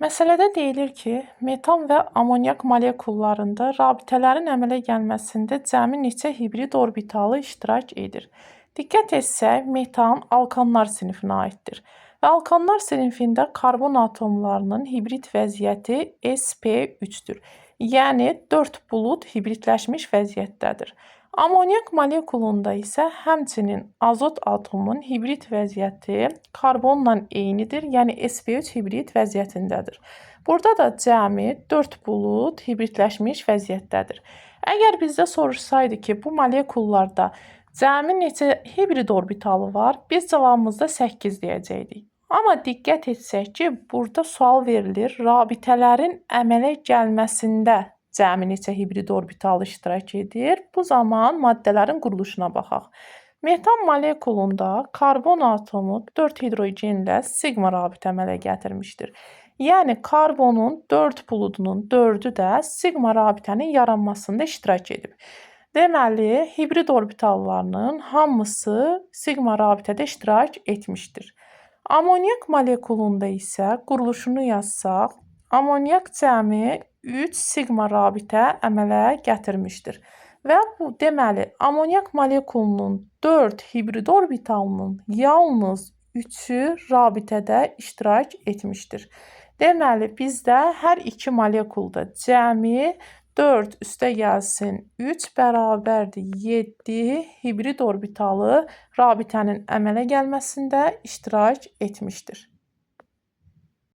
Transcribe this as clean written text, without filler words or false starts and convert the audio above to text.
Məsələdə deyilir ki, metan və amonyak molekullarında rabitələrin əmələ gəlməsində cəmi neçə hibrid orbitalı iştirak edir? Diqqət etsək, metan alkanlar sinifinə aiddir. Və alkanlar sinifində karbon atomlarının hibrid vəziyyəti sp3-dür. Yəni 4 bulud hibridləşmiş vəziyyətdədir. Amonyak molekulunda isə həmçinin azot atomunun hibrid vəziyyəti karbonla eynidir, yəni sp3 hibrid vəziyyətindədir. Burada da cəmi 4 bulud hibridləşmiş vəziyyətdədir. Əgər bizdə soruşsaydı ki, bu molekullarda cəmi neçə hibrid orbitalı var, biz cavabımızda 8 deyəcəkdik. Amma diqqət etsək ki, burada sual verilir, rabitələrin əmələ gəlməsində cəmi neçə hibrid orbitalı iştirak edir? Bu zaman maddələrin quruluşuna baxaq. Metan molekulunda karbon atomu 4 hidrogenlə siqma rabitə əmələ gətirmişdir. Yəni karbonun 4 buludunun 4-ü də siqma rabitənin yaranmasında iştirak edib. Deməli, hibrid orbitallarının hamısı siqma rabitədə iştirak etmişdir. Amonyak molekulunda isə quruluşunu yazsaq, amonyak cəmi 3 siqma rabitə əmələ gətirmişdir. Və bu deməli, amonyak molekulunun 4 hibrid orbitalının yalnız 3-ü rabitədə iştirak etmişdir. Deməli, bizdə hər iki molekulda cəmi 4 üstə gəlsin 3 bərabərdir 7 hibrid orbitalı rabitənin əmələ gəlməsində iştirak etmişdir.